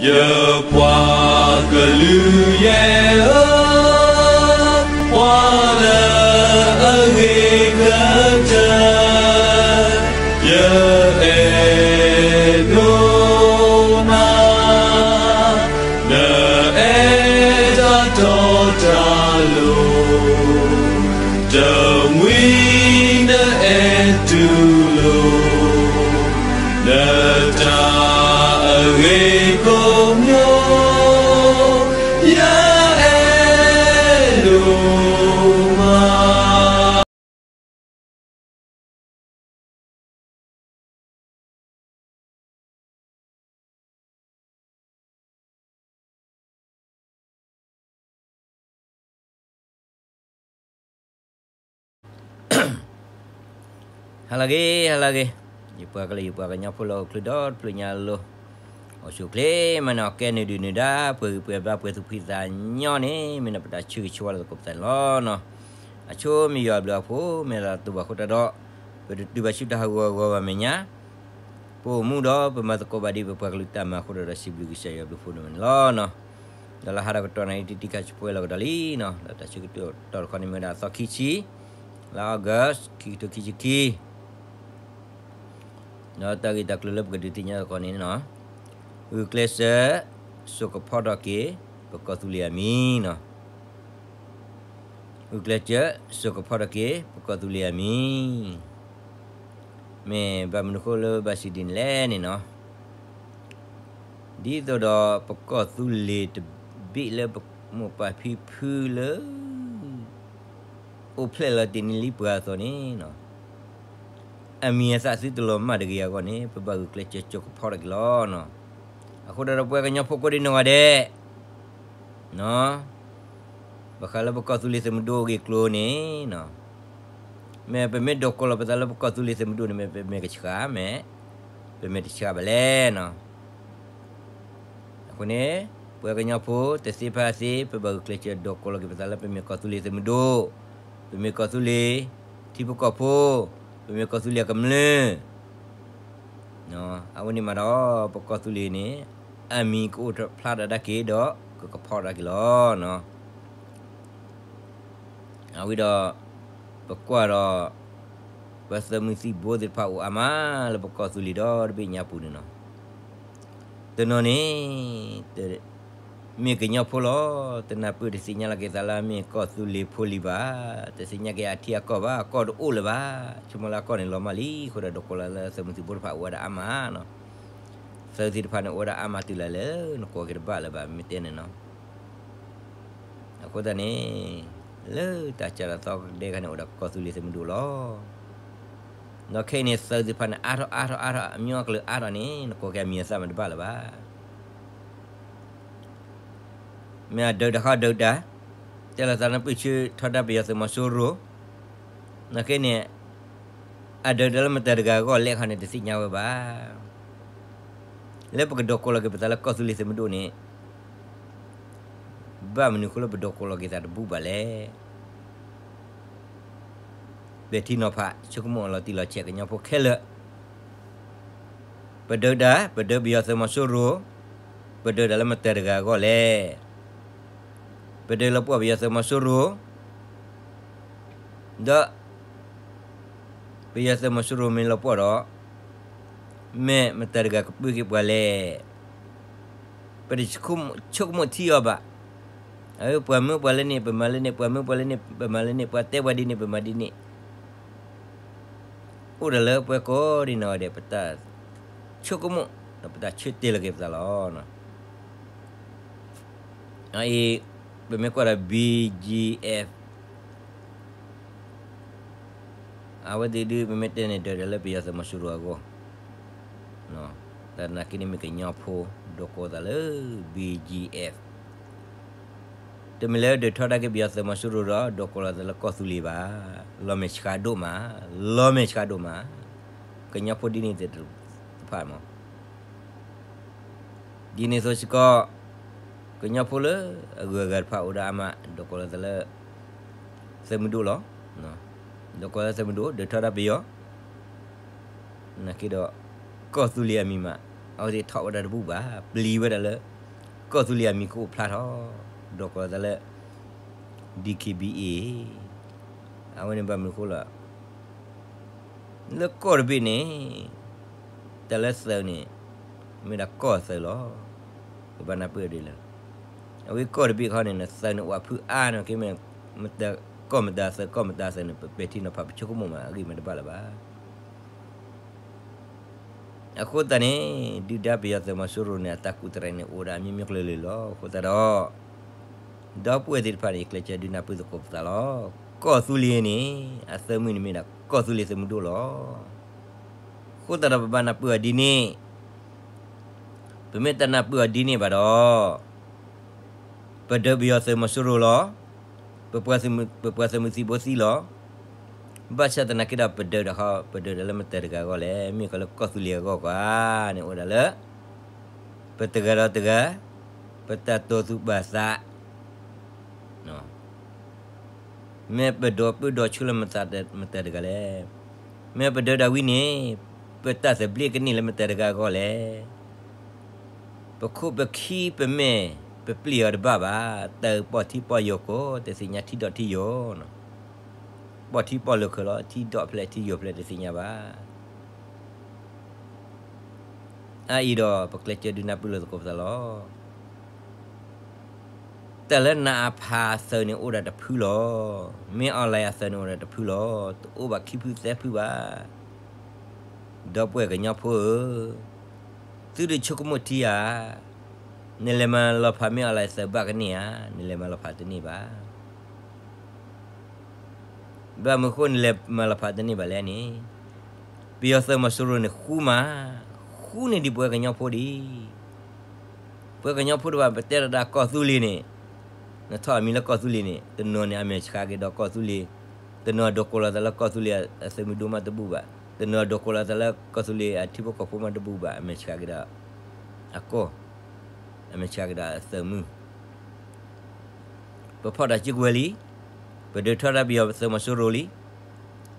ယပှၤကလုာ်ယဲၢ်ဧၢ, ပှၤလၢအဂ့ၤကတၢၢ်, ယအဲၣ်ဒိးနၤ, နအဲၣ်တၢ်တီတၢ်လိၤ, တမှံၤနအဲၣ်တူၢ်လိာ် နတၢ်အဂ့ၤကိးမံၤ, ယအဲၣ်ဒိးမး. ဟါလၢအဂ့ၤ ဟါလၢအဂ့ၤ, ယပှၤကလုာ် ယပှၤကညီဖိလၢအိၣ်ချုးဒီတဖျၢၣ်ညါအလိၤ, အိၣ်ဆူၣ်အိၣ်ချ့မးန့ၣ် အကဲနုာ်ဒုၣ်နုာ်ဒါ ပှဲၤဂံၢ်ပှဲၤဘါ ပှဲၤသူၣ်ဖှံသးညီန့ၣ် မ့ၢ်နပတၢ်ဆၢဂ့ၤဆၢဝါလၢသကိးပသးန့ၣ်လီၤ. အဆိမ့ၢ်ယွၤအဘျုးအဖှိၣ် မ့ၢ်လၢတၢ်တူၢ်ဘၣ်အဃိတၢ်ဒီး ပတတုၤဘၣ်ဆူတၢ်ဟးဂီၤအဂီၢ်ဘၣ်မဲာ်ညါ ပအိၣ်မူဒီးပမၤသကိးဘၣ်ဒ်ပပှၤကလုာ်တၢ်မၤအဃိဒီး စံးဘျုးကစၢ်ယွၤဘျုးဖှိၣ်ဒိၣ်မးန့ၣ်လီၤ. ဒီးလၢဟါဒီးကတီၢ်နၣ်ရံၣ်တံၢ်တံၢ်ခါဆူပှဲၤလီၤကဒီးလံန့ၣ် ဒီးတၢ်ဆၢကတီၢ်တခီန့ၣ်မ့ၢ်ဝဲဒၣ်အသီခံဆံ လါ August ခံကထိခံဆံခံ ဒီးတၢ်ဂ့ၢ်တၢ်ကျိၤလၢပကဒုးသ့ၣ်ညါသကိးန့ၣ်န့ၣ် ဂုာ်ကျဲးစၢး စိာ်ကဖီထီၣ်က့ၤ ပကီၢ်သူလ့ၤအမံၤန့ၣ် ဂုာ်ကျဲးစၢး စိာ်ကဖီထီၣ်က့ၤ ပကီၢ်သူလ့ၤအမံၤ မ့ၢ်ဘၣ်မနုၤအဃိလၢဘၣ်စံးဒ်န့ၣ်လဲၣ်န့ၣ်န့ၣ် ဒ်သိးဒီးပကီၢ်သူလ့ၤတဘ့ၣ်လၢပမိၢ်ပၢ်ဖံဖုလၢ အိၣ်ဖျဲၣ်လီၤတ့ၢ်န့ၢ်လံပှၤအသိးန့ၣ် အမံၤအသၣ်သုတလီၤမၢ်တဂ့ၤအဂီၢ်န့ၣ် ပဘၣ်ဂုာ်ကျဲးစၢးစိာ်ကဖီထီၣ်က့ၤလီၤ. အဃိဒီးပှၤကညီဖိကိးဒံနီၢ်ဂၤဒဲး ဘၣ်ဃးလၢပကီၢ်သူလ့ၤသုးမုၢ်ဒိၣ်အဂ့ၢ်အကျိၤန့ၣ် မ့ၢ်ပမ့ၢ်ဒိးကိးလီၤပသးလၢပကီၢ်သူလ့ၤသုးမုၢ်ဒိၣ်န့ၣ် မ့ၢ်ပမ့ၢ်ကဆှၣ် မ့ၢ်ပမ့ၢ်တဆှၣ်ဘၣ်လဲၣ်န့ၣ် အဃိန့ၣ် ပှၤကညီဖိတသ့ဖဲအသ့ ပဘၣ်ဂုာ်ကျဲးစၢးဒိးကိးလီၤက့ၤပသးလၢပမ့ၢ်ကီၢ်သူလ့ၤသုးမုၢ်ဒိၣ်, ပမ့ၢ်ကီၢ်သူလ့ၤထံဖိကီၢ်ဖိ, ပမ့ၢ်ကီၢ်သူလ့ၤအကမျၢၢ် အဝဲန့ၣ်မးဒီး ပကီၢ်သူလ့ၤန့ၣ် အမံၤကအိၣ်ဖျါထီၣ်ဒၣ်က့ၤဒီး ကကဖီထီၣ်က့ၤလီၤ. အဝဲဒီး ပကွၢ်ဒီး ပှၤသုးမုၢ်သံၣ်ဘိသ့ၣ်တဖၣ်အိၣ်အါမးလၢပကီၢ်သူလ့ၤဒီတဘ့ၣ်ညါပူၤန့ၣ်လီၤ. တနီၤန့ၣ် မ့ၢ်ကညီဖိလီၤ. တနၢ်ပၢၢ်တသ့ၣ်ညါလီၤက့ၤသးလၢမ့ၢ်ကီၢ်သူလ့ၤဖိလံၤဘၣ်. တသ့ၣ်ညါက့ၤအထံအကီၢ်ဘၣ်, အကီၢ်တအိၣ်လၢၤဘၣ်. ဆိကမိၣ်လၢအကီၢ်န့ၣ်လီၤမၢ်လံအဃိဒီး ဒိးကိးလီၤလၢသုးမုၢ်သံၣ်ဘိတဖၣ်အိၣ်ဝဲဒၣ်အါမးန့ၣ်လီၤ. သုးသ့ၣ်တဖၣ်န့ၣ် အိၣ်ဝဲဒၣ်အါမးတုၤလၢ်လၢ နကိးက့ၤတဘၣ်လၢၤဘၣ် မ့ၢ်တဲန့ၣ်လီၤ. အဃိသတးန့ၣ် လၢတၢ်စးထီၣ်သီကဒဲခါန့ၣ် အိၣ်ဒီးကီၢ်သူလ့ၤသုးမုၢ်ဒိၣ်လီၤ. ဒီးခဲအံၤန့ၣ် သုးသ့ၣ်တဖၣ်န့ၣ် အါထီၣ်အါထီၣ်အါထီၣ် အမံၤအကလုာ်အါထီၣ်န့ၣ် နကိးက့ၤအမံၤအသၣ်မ့ၢ်တဘၣ်လၢၤဘၣ်. မ့ၢ်အဒုးတၢ်ဃီဒုးတၢ်, တဲလီၤသးနၢ်ပၢၢ်ဆၢထီဒါပယီၤသုးမီၤစိရိၤ, နာ်က့န့ၣ် အဒုးတၢ်လၢမတၤတဂၤအဂီၢ်လဲၣ်ခီန့ၣ် တသ့ၣ်ညါဝဲဘၣ်. လၢပကဒိးကိးလီၤက့ၤပသးလၢကီၢ်သူလ့ၤသုးမုၢ်ဒိၣ်န့ၣ် ဘၣ်မနုၤအဃိလၢပဒိးကိးလီၤက့ၤသးတဘူၣ်ဘၣ်လဲၣ်. ပဲာ်ထံနီၤဖး ဆိကမိၣ်အီၤလီၤတံၢ်လီၤဆဲး ကညီဖိခဲလၢာ်, ပဒုးတၢ် ပဒုးပယီၤသုးမီၤစိရိၤ, ပဒုးတၢ်လၢမတၤတဂၤအဂီၢ်လဲၣ်. ပဒုးလီၤပှီၢ်ပယီၤသုးမီၤစိရိၤ ဒီး ပယီၤသုးမီၤစိရိၤမ့ၢ်လီၤပှီၢ်ဒီး မ့ၢ်မတၤတဂၤကပၢက့ၤပှၤလဲၣ်. ပတဆိကမိၣ်ထံအီၤဘၣ်. အဝဲပှၤမၢပှၤလၢန့ၣ် ပမၤလၢန့ၣ်, ပှၤမၢပှၤလၢန့ၣ် ပမၤလၢန့ၣ်, ပှၤတဲပှၤဒ်န့ၣ် ပမၤဒ်န့ၣ်. အိၣ်ဒီးလၢပှၤကိးဒံနီၢ်ဂၤဒဲး ပတၢ်ဆိကမိၣ် ဒီးပတၢ်ဆၢတဲာ်လီၤက့ၤပသးလီၤ. အအံၤ ပမ့ၢ်ကွၢ်ဒီး ဘံၣ်ကၠံၣ် အဝဲသ့ၣ်ဒုး ပမ့ၢ်တဲန့ၣ် ဒုးတၢ်လၢပယီၤသုးမီၤစိရိၤအဂီၢ်, သနာ်က့န့ၣ်မ့ၢ်ကညီဖိ ဒိးကိးသးလၢ ဘံၣ်ကၠံၣ် တမ့ၢ်လၢဒုးထီဒါက့ၤပယီၤသုးမီၤစိရိၤဒီး ဒိးကိးလီၤသးလၢကီၢ်သူလ့ၤဘၣ်. လီၤမဲာ်ဆှးဒိၣ်မး, လီၤမဲာ်ဆှးဒိၣ်မး, ကညီဖိဒ်န့ၣ်သ့ၣ်တဖၣ်မး ဒ်န့ၣ်အသိးစ့ၢ်ကီး ကညီဖိလၢအဂုၤအဂၤတဖၣ်အိၣ်ဒီးအါမး ဒိးကိးလီၤသးလၢ သုးမုၢ်ဒိၣ်လီၤ. ဒိးကိးလီၤသုးမုၢ်ဒိၣ် ဒုးထီဒါပယီၤ, နာ်က့ဒီး ကီၢ်သူလ့ၤအမံၤမး အဝဲသ့ၣ်ထီၣ်ဝဲဒၣ်တဘူၣ်ဘၣ်, ပျံၤဝဲဒၣ်လၢ ကီၢ်သူလ့ၤအမံၤကအိၣ်ဖျါထီၣ်, ဒိးကိးလီၤသးလၢ DKBA, အဝဲန့ၣ်ဘၣ်မနုၤအဃိလဲၣ်, လၢကီၢ်တဘ့ၣ်န့ၣ် တၢ်လၢသုးန့ၣ် မ့ၢ်ဒၣ်ကီၢ်အသုးလီၤ. ပဘၣ်နၢ်ပၢၢ်ဒ်လဲၣ်, အဝဲကီၢ်တဘ့ၣ်ခီန့ၣ် သုးန့ၣ်အိၣ်အဖုအါန့ၣ်က့ မ့ၢ်ကီၢ်မတၤသုး ကီၢ်မတၤသုးန့ၣ် ပပဲာ်ထံနီၤဖးပဆိကမိၣ်မး အဂ့ၢ်မ့ၢ်တဘၣ်လၢၤဘၣ်. အဃိသတးန့ၣ် ဒုၣ်ဒါပယီၤသုးမီၤစိရိၤန့ၣ် အတၢ်ကူၣ်တရံးန့ၣ် အိၣ်ဒၣ်အမျိုးမျိုးကလုာ်ကလုာ်လီၤ. အဃိသတးဒီး ဒီပုၢ်ဝဲၢ်သ့ၣ်တဖၣ်န့ၣ် ယကျဲးစၢးဒုးနၢ်ပၢၢ်သကိးပသးလီၤ. ကီၢ်သူလ့ၤန့ၣ် အသုးမုၢ်န့ၣ်မ့ၢ်ဒၣ်ကီၢ်သူလ့ၤသုးမုၢ်ဒိၣ်လီၤ. အဃိသတးဒီးပဘၣ်နၢ်ပၢၢ်အီၤဒ်န့ၣ်, ပမ့ၢ်တနၢ်ပၢၢ်အီၤဒ်န့ၣ်ဘၣ်ဒီး ပဒုးပယီၤသုးမီၤစိရိၤလီၤ. ပပှၤသုးမုၢ်သံၣ်ဘိသံလီၤ. ဘၣ်ဆၣ်သနာ်က့ဒီး ပဒုးဒီး ပဒုးဒီးလၢမတၤတဂၤအဂီၢ်လဲၣ်, မ့ၢ်ကီးလၢကီၢ်သူလ့ၤအဂီၢ်ဧါန့ၣ် အိၣ်ဒၣ်လၢ ပတဂၤဒီးတဂၤ ပတၢ်တိာ်သူၣ်ပာ်သး မ့ၢ်ပဒိးပၢၢ်ဒီးဆူလၢမတၤတဂၤလဲၣ်. မ့ၢ်ပဒုးဒီးဝံၤန့ၣ် ပတၢ်သဘျ့ကန့ၢ်လၢမတၤတဂၤအဂီၢ်လဲၣ်. ပခိၣ်ပခံပမဲာ် ပပျံၤအီၤတဘၣ်ဘၣ်. တၢ်ပီၢ်ထံပီၢ်ယိာ်ကိး တသ့ၣ်ညါထံဒီးထံယိာ်, ပီၢ်ထံပီၢ်လိာ်ခၢၣ်လီၤ. ထံဒီးဖျဲးထံယိာ်ဖျဲးတသ့ၣ်ညါဘၣ်. အအံၤဒီး ပကျဲးစၢးဒုးနၢ်ပၢၢ်လိာ်သကိးပသးလီၤ. တၢ်လၢနအဖးအသုးန့ၣ်အိၣ်ဒၣ်တဖုလီၤ. မ့ၢ်အီၣ်လဲၣ်အသုးန့ၣ်အိၣ်ဒၣ်တဖုလီၤ. တအိၣ်ဘၣ်ခံဖုသၢဖုဘၣ်. ဒီပုၢ်ဝဲၢ်ကညီဖိဧၢ, သုတဆိကမိၣ်ထံဧါ. နလဲၤမၤလီၤဖးမ့ၢ်အီၣ်လဲၣ်သုးဘၣ်ကန့ၢ်ဧါ, နလဲၤမၤလီၤဖးတန့ၢ်ဘၣ်. ဘၣ်မနုၤအဃိနလဲၤမၤလီၤဖးတန့ၢ်ဘၣ်လဲၣ်န့ၣ်, ပယီၤသုးမီၤစိရိၤန့ၣ်ဃူမး, ဃူန့ၢ်ဒံးပဝဲကညီဖိဒံး. ပဝဲကညီဖိတဖၣ် ပတဲဒၣ်တၢ်ကီၢ်သူလ့ၤန့ၣ်, နထီၣ်အမံၤလၢကီၢ်သူလ့ၤန့ၣ် တနီၤန့ၣ် အမဲာ်ဆှးက့ၤဒီးကီၢ်သူလ့ၤ, တနီၤဒိးကိးလီၤသးလၢကီၢ်သူလ့ၤအသုးမုၢ်ဒိၣ်မးတဘူၣ်ဘၣ်, တနီၤဒိးကိးလီၤသးလၢကီၢ်သူလ့ၤအထံဖိကီၢ်ဖိမးတဘူၣ်ဘၣ်, အမဲာ်ဆှးက့ၤဒီးအကီၢ်, အမဲာ်ဆှးက့ၤဒီးအသုးမုၢ် ပဖီၣ်တၢ်စုကဝဲၤလံ, ပဒုးထီဒါပယီၤသုးမီၤစိရိၤလံ,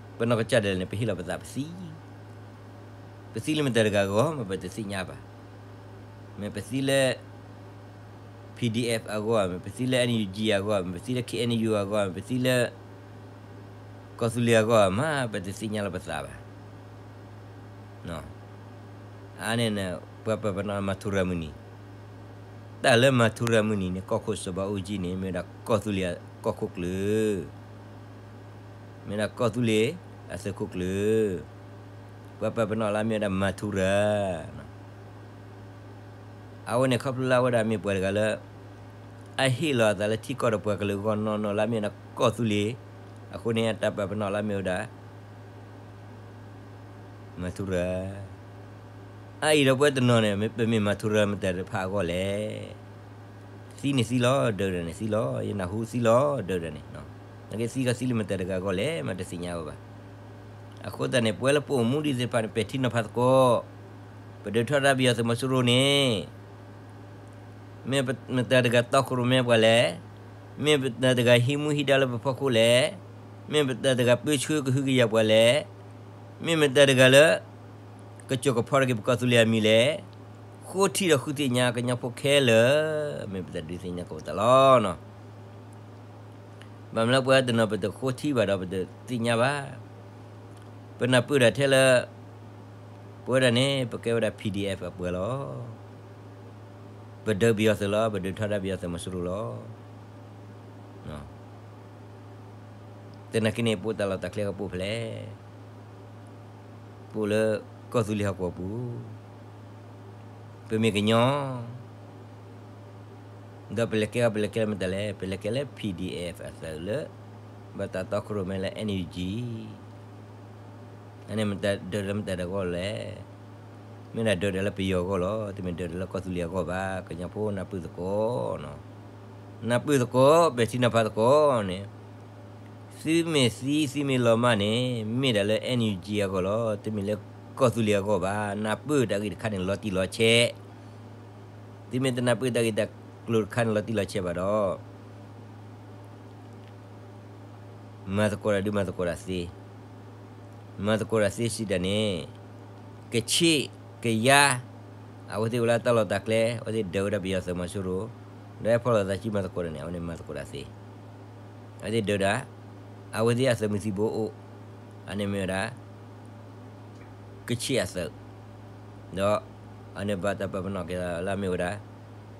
ပနီၢ်ကစၢ်ဒၣ်လဲာ်န့ၣ် ပဟ့ၣ်လီၤပသးပသံ, ပသံလၢမတၤတဂၤအဂီၢ်မး ပတသ့ၣ်ညါဘၣ်. မ့ၢ်ပသံလၢ PDF အဂီၢ်, မ့ၢ်ပသံလၢ NUG အဂီၢ်, မ့ၢ်ပသံလၢ KNU အဂီၢ်, မ့ၢ်ပသံလၢ ကီၢ်သူလ့ၤအဂီၢ်မး ပတသ့ၣ်ညါလီၤပသးဘၣ်. အါန့ၣ်န့ၣ် ပှၤပာ်ပနီၣ်မၤထူရၤမုၢ်နံၤ, တၢ်လၢမၤထူရၤမုၢ်နံၤန့ၣ် ကီၢ်ခိၣ်စီၤဘးအူကၠံန့ၣ် မ့ၢ်ဝဲဒၣ်ကီၢ်သူလ့ၤအကီၢ်ခိၣ်ကျၢၢ်, မ့ၢ်ဝဲဒၣ်ကီၢ်သူလ့ၤအသုးခိၣ်ကျၢၢ်, ပှၤပာ်ပနီၣ်လၢမ့ၢ်ဝဲဒၣ်မၤထူရၤ အဝဲန့ၣ်ခီဖျိလၢအဝဲဒၣ်မ့ၢ်ပှၤတဂၤလၢ အဟ့ၣ်လီၤအသးလၢထံကီၢ်ဒီးပှၤကလုာ်အဂီၢ်နီၢ်နီၢ်လၢအမ့ၢ်ဝဲဒၣ်ကီၢ်သူလ့ၤ, အဃိန့ၣ် အတၢ်ပာ်ပနီၣ်လၢအမ့ၢ်ဝဲဒၣ် မၤထူရၤ. အအံၤဒီးပဝဲတနီၤန့ၣ် ပမ့ၢ်မၤထူရၤမတၤတဖၣ်အဂီၢ်လဲၣ်. သံန့ၣ်သံလီၤ, ဒုးဒၣ်န့ၣ်သံလီၤ, ယနၢ်ဟူသံလီၤ, ဒုးဒၣ်န့ၣ်, နာ်က့သံကသံလၢမတၤတဂၤအဂီၢ်လဲၣ် မးတသ့ၣ်ညါဝဲဘၣ်. အဃိသတးန့ၣ် ပဝဲလၢပအိၣ်မူဒံးသ့ၣ်တဖၣ်န့ၣ် ပဲာ်ထံနီၤဖးသကိး, ပဒုးထီဒါပယီၤသုးမီၤစိရိၤန့ၣ် မ့ၢ်မတၤတဂၤတီခိၣ်ရိၣ်မဲပှၤလဲၣ်, မ့ၢ်မတၤတဂၤဟံးမူဟံးဒါလၢပဖီခိၣ်လဲၣ်, မ့ၢ်မတၤတဂၤပၢဆှၢကဟုကယာ်ပှၤလဲၣ်, မ့ၢ်မတၤတဂၤလၢ ကစိာ်ကဖီထီၣ်က့ၤပကီၢ်သူလ့ၤအမံၤလဲၣ်, ဃိထံဒီးဃုသ့ၣ်ညါကညီဖိခဲလၢာ်, မ့ၢ်ပတၢ်ဒုးသ့ၣ်ညါကအိၣ်သးလီၤ. ဘၣ်မနုၤလၢပဝဲတနီၤပတဃိထံဘၣ်ဒီးပတသ့ၣ်ညါဘၣ်. ပနၢ်ပၢၢ်ဒၣ်ထဲလၢ ပဝဲဒၣ်န့ၣ် ပကဲဝဲဒၣ် PDF အပှၤလီၤ. ပဒုးပယီၤသုးလီၤ, ပဒုးထီဒါပယီၤသုးမီၤစိရိၤလီၤ. သနာ်က့န့ၣ် ပအိၣ်တၢ်လီၢ်တၢ်ကျဲကပိာ်ဖဲလဲၣ်, ပအိၣ်လၢကီၢ်သူလ့ၤဟီၣ်ကဝီၤပူၤ, ပမ့ၢ်ကညီ ဒီးပလဲၤကဲပလဲၤကဲလၢမတၤလဲၣ်, ပလဲၤကဲလၢ PDF အသုးလၢ ဘၣ်တၢ်တီခိၣ်ရိၣ်မဲလၢ NUG, အန့ၣ်မတၤဒုးလၢမတၤတဂၤအဂီၢ်လဲၣ်, မ့ၢ်ဒၣ်ဒုးဒၣ်လၢပယီၤအဂီၢ်လီၤ, တမ့ၢ်ဒုးဒၣ်လၢကီၢ်သူလ့ၤအဂီၢ်ဘၣ်, ကညီဖိနၢ်ပၢၢ်သကိး, နၢ်ပၢၢ်သကိး ပဲာ်ထံနီၤဖးသကိးန့ၣ်, သုမ့ၢ်သံသုမ့ၢ်လီၤမၢ်န့ၣ် မ့ၢ်ဒၣ်လၢ NUG အဂီၢ်လီၤ, တမ့ၢ်လၢကီၢ်သူလ့ၤအဂီၢ်ဘၣ်, နၢ်ပၢၢ်တၢ်ဂ့ၢ်တခါန့ၣ်လီၤတံၢ်လီၤဆဲး, သုမ့ၢ်တနၢ်ပၢၢ်တၢ်ဂ့ၢ်တၢ်ကျိၤတခါန့ၣ်လီၤတံၢ်လီၤဆဲးဘၣ်ဒီး မၤသကိးတၢ်ဒုးမၤသကိးတၢ်သ့, မၤသကိးတၢ်သ့စံးဒၣ်န့ၣ်, ကဆ့ၣ်ကယါ, အဝဲသ့ၣ်အိၣ်လၢတၢ်လီၢ်တၢ်ကျဲ အဝဲသ့ၣ်ဒၢးဝဲဒၣ်ပယီၤသုးမီၤစိရိၤ, ဒီးဟဲဖီၣ်လိာ်သးစုမၤသကိးဒီးန့ၣ် အဝဲန့ၣ်မၤသကိးတၢ်သ့, အဝဲသ့ၣ်ဒၢးဒၣ်, အဝဲသ့ၣ်အသုးမုၢ်သံၣ်ဘိအိၣ်, အန့ၣ်မ့ၢ်ဝဲဒၣ် ကချ့ၣ်အသုး, ဒီး အန့ၣ်ဘၣ်တၢ်ပာ်ပနီၣ်က့ၤလၢအမ့ၢ်ဝဲဒၣ်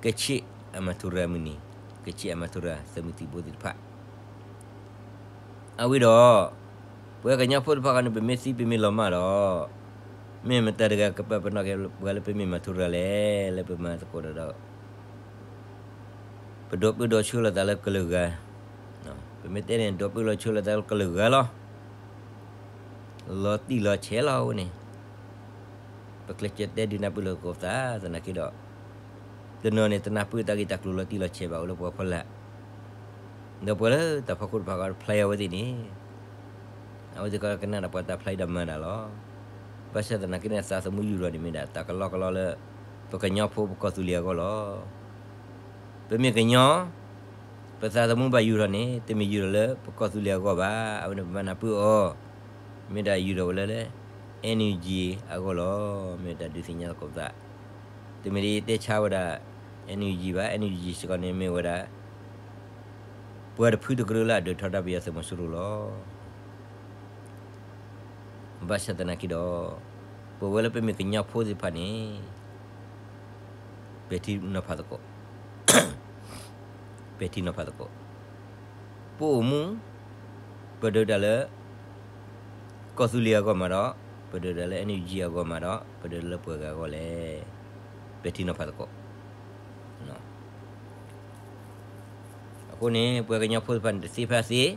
ကချ့ၣ်အမၤထူရၤမုၢ်နံၤ, ကချ့ၣ်အမၤထူရၤသုးမုၢ်သံၣ်ဘိသ့ၣ်တဖၣ် အဝံၤဒီး ပှၤကညီဖိတဖၣ်ဃီန့ၣ် ပမ့ၢ်သံပမ့ၢ်လီၤမၢ်ဒီး မ့ၢ်မတၤတဂၤကပာ်ပနီၣ်က့ၤပှၤလၢပမ့ၢ်မၤထူရၤလဲၣ် လၢပမၤသကိးဒီး ပဒိးပၢဒိးဆှၢလိာ်သးလၢကလုာ်ဂၤ, ပမ့ၢ်တဲန့ၣ် ဒိးပၢလီၤဆှၢလိာ်သးလၢကလုာ်ဂၤလီၤ. လီၤတံၢ်လီၤဆဲးလီၤအဝဲန့ၣ်, ပကျဲးစၢးတဲဒုးနၢ်ပၢၢ်လိာ်သကိးပသးသနာ်က့ဒီး, တနီၤန့ၣ် တနၢ်ပၢၢ်တၢ်ဂ့ၢ်တၢ်ကျိၤလီၤတံၢ်လီၤဆဲးဘၣ်အိၣ်လၢပှၤဖီလာ်, ဒီးပှၤလၢတၢ်ဖီခိၣ်တဖၣ်ကဖျါအဝဲသ့ၣ်န့ၣ် အဝဲသ့ၣ်ကကနၣ်ဒီးပှၤတၢ်ဖျါဒီးမၤတၢ်လီၤ. ဘၣ်ဆၣ်သနာ်က့န့ၣ် သးသမူယူၢ်ထီၣ်န့ၣ်မ့ၢ်ဒၣ် တၢ်ကလီကလီလၢ ပကညီဖိပကီၢ်သူလ့ၤအဂီၢ်လီၤ. ပမ့ၢ်ကညီ ပသးသမူဘၣ်ယူၢ်ထီၣ်န့ၣ် တမ့ၢ်ယူၢ်ထီၣ်လၢပကီၢ်သူလ့ၤအဂီၢ်ဘၣ်. အဝဲန့ၣ်ပဘၣ်နၢ်ပၢၢ်အီၤ, မ့ၢ်ဒၣ်ယူၢ်ထီၣ်ဝဲလၢ လၢ NUG အဂီၢ်လီၤ. မ့ၢ်တၢ်ဒုးသ့ၣ်ညါသကိးပသး, တမ့ၢ်ဒ်ယတဲဆါဝဲဒၣ် NUG ဘၣ်. NUG စ့ၢ်ကီးန့ၣ်မ့ၢ်ဝဲဒၣ် ပှၤတဖုတကရၢလၢအဒုးထီဒါပယီၤသုးမီၤစိရိၤလီၤ. ဘၣ်ဆၣ်သနာ်က့ဒီး, ပဝဲလၢပမ့ၢ်ကညီဖိသ့ၣ်တဖၣ်န့ၣ် ပဲာ်ထံနီၤဖးသကိး, ပဲာ်ထံနီၤဖးသကိး, ပအိၣ်မူ, ပဒုးတၢ်လၢ ကီၢ်သူလ့ၤအဂီၢ်မးဒီး, ပဒုးတၢ်လၢ NUG အဂီၢ်မးဒီး ပဒုးတၢ်လၢပှၤဂၤအဂီၢ်လဲၣ်. ပဲာ်ထံနီၤဖးသကိး အဃိန့ၣ် ပှၤကညီဖိသ့ၣ်တဖၣ်န့ၣ် တသ့ဖဲသ့,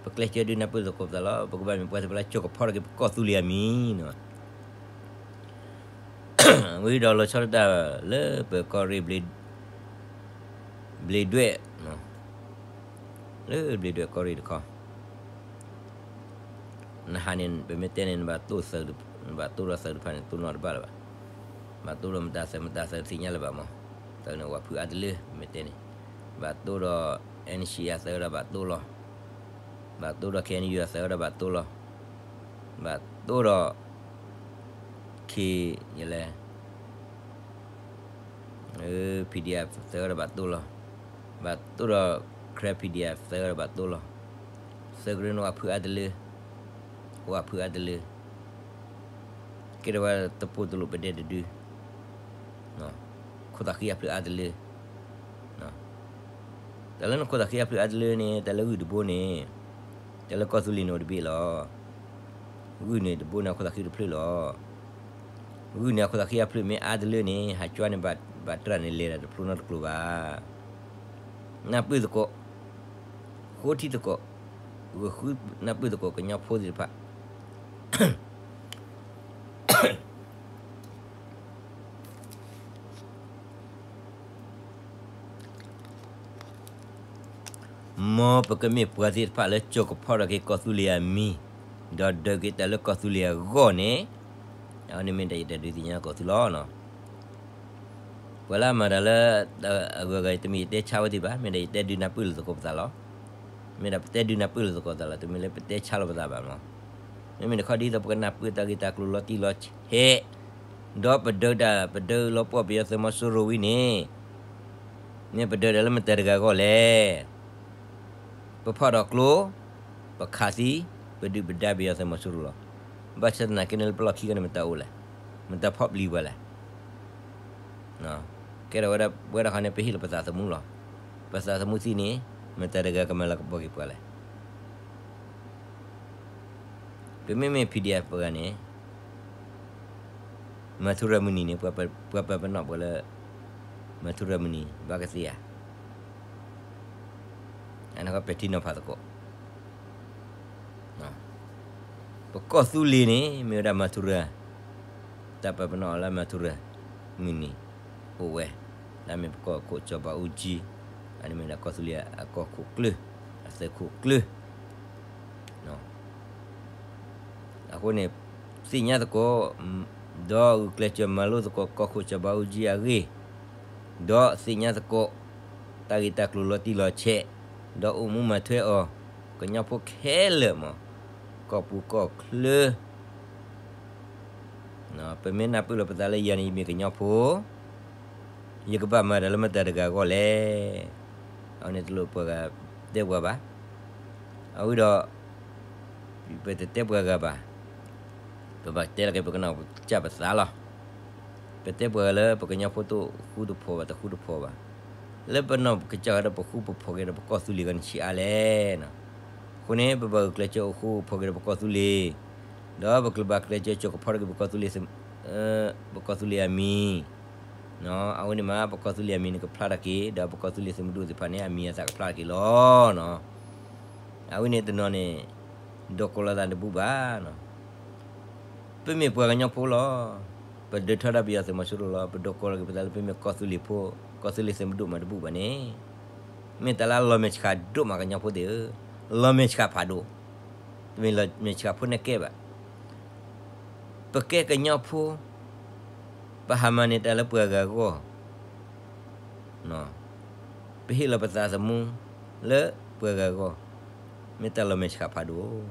ပကျဲးစၢးဒုးနၢ်ပၢၢ်သကိးပသးလီၤ. ပကဘၣ်မ့ၢ်ပှၤသ့ၣ်တဖၣ်လၢကၠိကဖီၣ်ထီၣ်က့ၤပကီၢ်သူလ့ၤအမံၤန့ၣ်, ဝံၤဒီးလီၤဆီဒၣ်တၢ်လၢပကီၢ်ရ့ၣ် ဘျ့းဒွဲၣ်, လၢဘျ့းဒွဲၣ်ကီၢ်ရ့ၣ်တခီ နဟါန့ၣ် ပမ့ၢ်တဲန့ၣ် နဘၣ်တိၢ်သုး, နဘၣ်တိၢ်ဒီးသုးတဖၣ်န့ၣ် တိၢ်နီၣ်တဘၣ်လၢၤဘၣ်. ဘၣ်တိၢ်ဒီးမတၤသုး မတၤသုးသ့ၣ်ညါလၢၤဘၣ်မး. သုးန့ၣ်အိၣ်အဖုအါတလၢ ပမ့ၢ်တဲန့ၣ်, ဘၣ်တိၢ်ဒီး NCA အသုးဒီးဘၣ်တိၢ်လီၤ. ဘၣ်တိၢ်ဒီး KNU အသုးဒီးဘၣ်တိၢ်လီၤ. ဘၣ်တိၢ်ဒီး K ယလဲၣ် PDF သုးဒီးဘၣ်တိၢ်လီၤ. ဘၣ်တိၢ်ဒီး Karen PDF သုးဒီးဘၣ်တိၢ်လီၤ. သုးကရၢန့ၣ်အိၣ်အဖုအါတလၢ, အိၣ်အဖုအါတလၢ, ကဲထီၣ်ဝဲတပိၢ်တလိာ်ပဒဲတဒု, ခိၣ်သးဃံအဖျၢၣ်အါတလၢ. တၢ်လၢနခိၣ်သးဃံအဖျၢၣ်အါတလၢန့ၣ် တၢ်လၢဂုၢ်တဘိန့ၣ်, တၢ်လၢကီၢ်သူလ့ၤန့ၣ်အိၣ်တဘ့ၣ်လီၤ. ဂုၢ်န့ၣ်တဘိန့ၣ် အခိၣ်သးဃံတဖျၢၣ်လီၤ. ဂုၢ်န့ၣ်အခိၣ်သးဃံအဖျၢၣ်မ့ၢ်အါတလၢန့ၣ် ဟးကွၢ်န့ၣ် ဘၣ်တြၢ်န့ၣ် လဲၤတၢ်တဖျိနီတကျိၤဘၣ်. နၢ်ပၢၢ်သကိး, ဃိထံသကိး, ဂုာ်ဃုနၢ်ပၢၢ်သကိးကညီဖိသ့ၣ်တဖၣ် မ်ပကမ့ၢ်ပှၤသ့ၣ်တဖၣ်လၢကၠိကဖီၣ်ထီၣ်က့ၤကီၢ်သူလ့ၤအမံၤ, ဒီးဒုးက့ၤတၢ်လၢကီၢ်သူလ့ၤအဂီၢ်န့ၣ်, အဝဲန့ၣ်မ့ၢ်တၢ်ယတၢ်ဒုးသ့ၣ်ညါကီၢ်သူလီၤ. ပှၤလၢအမၤတၢ်လၢ အဂုၤအဂၤ တမ့ၢ်ယတဲဆါဝဲသ့ၣ်ဘၣ်, မ့ၢ်ဒၣ်ယတဲဒုးနၢ်ပၢၢ်လိာ်သကိးပသးလီၤ. မ့ၢ်ဒၣ်ပတဲဒုးနၢ်ပၢၢ်လိာ်သကိးသးလီၤ, တမ့ၢ်လၢပတဲဆါလိာ်ပသးဘၣ်မး. မ့မ့ၢ်တခီဒ်သိးပကနၢ်ပၢၢ်တၢ်ဂ့ၢ်တၢ်ကျိၤလီၤတံၢ်လီၤဆဲး, ဒီးပဒုးတၢ် ပဒုးလီၤပှီၢ်ပယီၤသုးမီၤစိရိၤဝံၤန့ၣ်, မ့ၢ်ပဒုးတၢ်လၢမတၤတဂၤအဂီၢ်လဲၣ်. ပဖီၣ်ဒီးကျိ, ပခးသံ, ပဒုၣ်ပဒါပယီၤသုးမီၤစိရိၤလီၤ. ဘၣ်ဆၣ်သနာ်က့န့ၣ်လၢပလီၢ်ခံကန့ၣ်မတၤအိၣ်လဲၣ်, မတၤဖီၣ်ပျံၤပှၤလဲၣ်. ကဲထီၣ်ဝဲဒၣ် ပဝဲဒၣ်ခီန့ၣ် ပဟ့ၣ်လီၤပသးသမူလီၤ. ပသးသမူသံန့ၣ် မတၤတဂၤကမၤလၤကပီၤက့ၤပှၤလဲၣ်. ပမ့မ့ၢ် PDF ပှၤဂၤန့ၣ် မၤထူရၤမုၢ်နံၤန့ၣ် ပှၤပာ်ပနီၣ်ပှၤလၢ မၤထူရၤမုၢ်နံၤ ဘၣ်ကသ့ဧါ. အန့ၣ်ကပဲာ်ထံနီၤဖးသကိး ပကီၢ်သူလ့ၤန့ၣ် မ့ၢ်ဝဲဒၣ်မၤထူရၤ, တၢ်ပာ်ပနီၣ်လၢမၤထူရၤမုၢ်နံၤ အိၣ်ဝဲ, လၢအမ့ၢ်ပကီၢ်ခိၣ်စီၤဘးအူကၠံ, အန့ၣ်မ့ၢ်ဒၣ်ကီၢ်သူလ့ၤအကီၢ်ခိၣ်ကျၢၢ်, အသုးခိၣ်ကျၢၢ် အဃိန့ၣ် သ့ၣ်ညါသကိး, ဒီးဂုာ်ကျဲးစၢးမၤလိသကိး ကီၢ်ခိၣ်စီၤဘးအူကၠံအဂ့ၢ်, ဒီးသ့ၣ်ညါသကိး တၢ်ဂ့ၢ်တၢ်ကျိၤလီၤတံၢ်လီၤဆဲး, ဒီးအိၣ်မူမၤထွဲအီၤ, ကညီဖိခဲလၢာ်မး, ကီၢ်ပူၤကီၢ်ချၢ ပမ့ၢ်နၢ်ပၢၢ်လီၤပသးလၢယၤန့ၣ် ယမ့ၢ်ကညီဖိ, ယကဘၣ်မၤတၢ်လၢမတၤတဂၤအဂီၢ်လဲၣ်. အဝဲန့ၣ်တလိၣ်ပှၤဂၤတဲပှၤဘၣ်. အဝဲဒီး ပတတဲပှၤဂၤဘၣ်, ပဘၣ်တဲလီၤက့ၤပကနီၢ်ကစၢ်ပသးလီၤ. ပတဲပှၤဂၤလၢပကညီဖိတအိၣ်ဃူတဖိးဘၣ်, တဃူတဖိးဘၣ်, လၢပနီၢ်ကစၢ်ဂၤဒီးပဃူပဖိးက့ၤဒီးပကီၢ်သူလ့ၤဂၤန့ၣ်ဆံးအါလဲၣ်. အဃိန့ၣ် ပဘၣ်ဂုာ်ကျဲးစၢးအိၣ်ဃူအိၣ်ဖိးက့ၤဒီးပကီၢ်သူလ့ၤ, ဒီးပကဘၣ်ကျဲးစၢးစိာ်ကဖီထီၣ်က့ၤပကီၢ်သူလ့ၤ, ပကီၢ်သူလ့ၤအမံၤ, အဝဲန့ၣ်မး ပကီၢ်သူလ့ၤအမံၤန့ၣ်ကဖျါထီၣ်က့ၤ, ဒီးပကီၢ်သူလ့ၤသုးမုၢ်ဒိၣ်သ့ၣ်တဖၣ်န့ၣ် အမံၤအသၣ်ကဖျါထီၣ်က့ၤလီၤ. အဝဲန့ၣ်တနီၤန့ၣ် ဒိးကိးလီၤသးတဘူၣ်ဘၣ်. ပမ့ၢ်ပှၤကညီဖိလီၤ. ပဒုးထီဒါပယီၤသုးမီၤစိရိၤလီၤ. ပဒိးကိးလီၤက့ၤပသးလၢပမ့ၢ်ကီၢ်သူလ့ၤဖိ, ကီၢ်သူလ့ၤသုးမုၢ်ဒိၣ်မးတဘူၣ်ဘၣ်န့ၣ်, မ့ၢ်တၢ်လၢအလီၤမဲာ်ဆှးဒိၣ်မးကညီဖိသ့ၣ်ဧၢ, လီၤမဲာ်ဆှးဖးဒိၣ်, တမ့ၢ်လီၤမဲာ်ဆှးဖိနဲၣ်ကဲဘၣ်. ပကဲကညီဖိ, ပဟးမၤန့ၢ်တၢ်လၢပှၤဂၤအဂီၢ် ပဟ့ၣ်လီၤပသးသမူလၢပှၤဂၤအဂီၢ်, မ့ၢ်တၢ်လီၤမဲာ်ဆှးဖးဒိၣ်.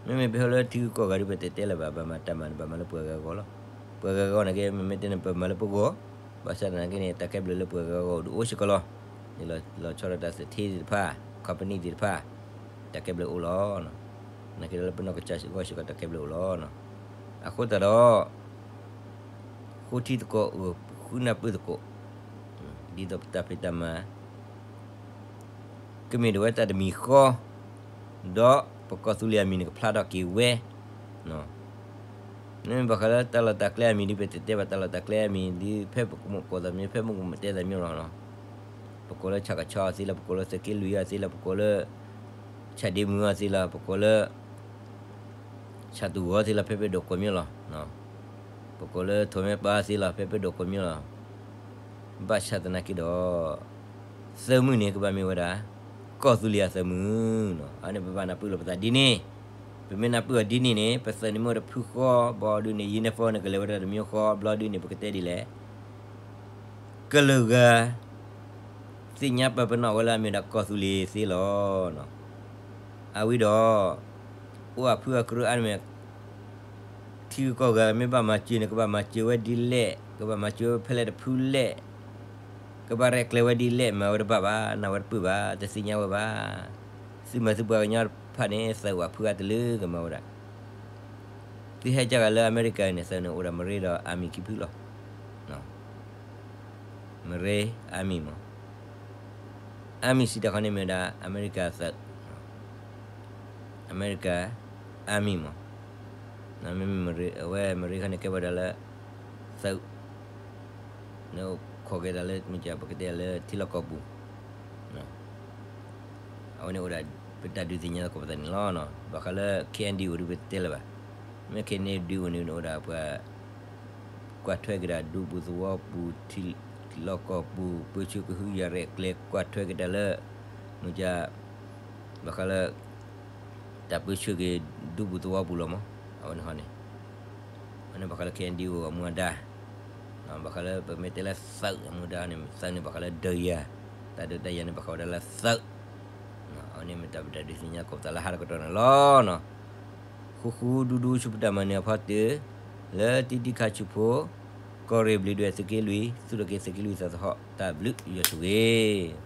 မ့မ့ၢ်ပဟဲလၢထံဂုၤကီၢ်ဂၤဒ်ပတဲတဲလၢၤဘၣ်, ဘၣ်မၤတၢ်မၤန့ၣ် ဘၣ်မၤလၢပှၤဂၤအဂီၢ်လီၤ. ပှၤဂၤအဂီၢ်န့ၣ်က့ မ့မ့ၢ်တဲန့ၣ် ပမၤလၢပဂီၢ်, ဘၣ်ဆၣ်သနာ်က့န့ၣ် တၢ်ကဲဘျုးလၢပှၤဂၤအဂီၢ်ဒုးအိၣ်စ့ၢ်ကီးလီၤ. လီၤဆီဒၣ်တၢ်သထ့သ့ၣ်တဖၣ်, company သ့ၣ်တဖၣ်, တၢ်ကဲဘျုးအိၣ်လီၤ. နာ်က့ဒီးလၢပနီၢ်ကစၢ်ဂီၢ်စ့ၢ်ကီးတၢ်ကဲဘျုးအိၣ်လီၤ. အဃိသတးဒီး ဃိထံသကိး ဃုနၢ်ပၢၢ်သကိး, ဒ်သိးပတၢ်ဖံးတၢ်မၤ ကမ့ၢ်ဒၣ်ဝဲတၢ်တမံၤဃီ, ဒီးပကီၢ်သူလ့ၤအမံၤန့ၣ်ကဖျါထီၣ်က့ၤဝဲ, မ့မ့ၢ်ဘၣ်ဃးလၢတၢ်လီၢ်တၢ်ကျဲအမံၤဒ်ပတဲတဲဘၣ် တၢ်လီၢ်တၢ်ကျဲအမံၤဒ် ဖဲပကမူးကိးသးမံၤ ဖဲမူးကမူးတဲသးမံၤလီၤ. ပကိးလၢဆၣ်ကဆီအသ့လီၤ, ပကိးလၢသုးက့လွံၢ်အသ့လီၤ, ပကိးလၢ ဆၣ်ဒ့မုၢ်အသ့လီၤ, ပကိးလၢ ဆၣ်တူၢ်ဂီၤသ့လီၤ, ဖဲဖဲဒိၣ်ကိးမံၤလီၤ. ပကိးလၢထိးမဲပၢ်သ့လီၤ, ဖဲဖဲဒိၣ်ကိးမံၤလီၤ. ဘၣ်ဆၣ်သနာ်က့ဒီး သၢမုၢ်န့ၣ်ကဘၣ်မ့ၢ်ဝဲဒၣ် ကီၢ်သူလ့ၤအသးမုၢ်နီၤ. အန့ၣ်ပဘၣ်နၢ်ပၢၢ်လိာ်ပသးဒ်န့ၣ်, ပမ့ၢ်နၢ်ပၢၢ်အီၤဒ်န့ၣ်န့ၣ် ပသးန့ၣ်မ့ၢ်အိၣ်တဖုဃီ, ဘျီဒုန့ၣ် uniform န့ၣ် ကလဲၤဝဲဒၣ်တမံၤဃီ, ဘျီဒုန့ၣ် ပကတဲဒ်လဲၣ် ကလုာ်ဂၤ သ့ၣ်ညါပာ်ပနီၣ်ဝဲလၢအမ့ၢ်ဒၣ်ကီၢ်သူလ့ၤသ့လီၤ. အဝံၤဒီး အိၣ်အဖုအကရၢအါန့ၣ်မ့ၢ် ထံဂုၤကီၢ်ဂၤမ့ၢ်ဘၣ်မၤစၢၤန့ၣ် ကဘၣ်မၤစၢၤဝဲဒ်လဲၣ်, ကဘၣ်မၤစၢၤဝဲဖဲလဲၣ်တဖုလဲၣ်, ကဘၣ်ရဲၣ်ကျဲၤဝဲဒ်လဲၣ် မၤဝဲတဘၣ်ဘၣ်, နၢ်ဝဲတပၢၢ်ဘၣ်, တသ့ၣ်ညါဝဲဘၣ်. သုမၤသုပှၤကညီတဖၣ်န့ၣ် သးအိၣ်အဖုအါတလၢကမၤဝဲဒၣ်. သုဟဲကၢ်ဂၤလၢအမဲရကၤန့ၣ် သးန့ၣ်အိၣ်ဒၣ် Marine ဒီး Army ခံဖုလီၤ. Marine, Army မး. Army စံးတၢ်ခီန့ၣ်မ့ၢ်ဝဲဒၣ် အမဲရကၤသး, အမဲရကၤ Army မး. မ့မ့ၢ် Marine အဝဲ Marine ခီန့ၣ်ကဲဝဲဒၣ်လၢ သး န့ၣ်ခိးက့ၤတၢ်လၢ မ့ၢ်ပကတဲလၢထံလီၢ်ကီၢ်ပူၤ, အဝဲန့ၣ်အိၣ်ဒၣ် ပတၢ်ဒုးသ့ၣ်ညါသကိးပသးန့ၣ်လီၤ. ဘၣ်ဃးလၢ KNDO ဒုးပတဲလၢၤဘၣ်, မ့ၢ် KNDO န့ၣ်အိၣ်ဒၣ်ပှၤ ကွၢ်ထွဲက့ၤဒၣ်ဒူပူၤသဝီပူၤ, ထံလီၢ်ကီၢ်ပူၤ, ပၢဆှၢကဟုကယာ်ရဲၣ်ကျဲၤ ကွၢ်ထွဲက့ၤတၢ်လၢ မ့ၢ် ဘၣ်ဃးလၢ တၢ်ပၢဆှၢက့ၤဒူပူၤသဝီပူၤလီၤမး. အဝဲန့ၣ်ဃီန့ၣ် အဝဲန့ၣ်ဘၣ်ဃးလၢ KNDO အမူအဒါ, ဘၣ်ဃးလၢပမ့ၢ်တဲလၢသးအမူအဒါန့ၣ် သးန့ၣ်ဘၣ်ဃးလၢဒၢးယၤ, တၢ်ဒုးတၢ်ယၤန့ၣ်ဘၣ်ဃးဝဲဒၣ်လၢသး, အဝဲန့ၣ်မ့ၢ်တၢ်ပတၢ်ဒုးသ့ၣ်ညါသကိးပသးလၢဟါတကတီၢ်န့ၣ်လီၤ. ဃူဃူဒူဒူဆူပတၢ်မၤနၢၤအဖီတၢၢ်, လၢတံၤတံၤခါဆူဖိ, ကီၢ်ရ့ၣ်ဘျံးဒွဲၣ်သုးက့လွံၢ်, သူၣ်ထီၣ်က့ၤသုးက့လွံၢ်သးသဟီၣ် တၢ်ဘျုးယွၤဆိၣ်ဂ့ၤ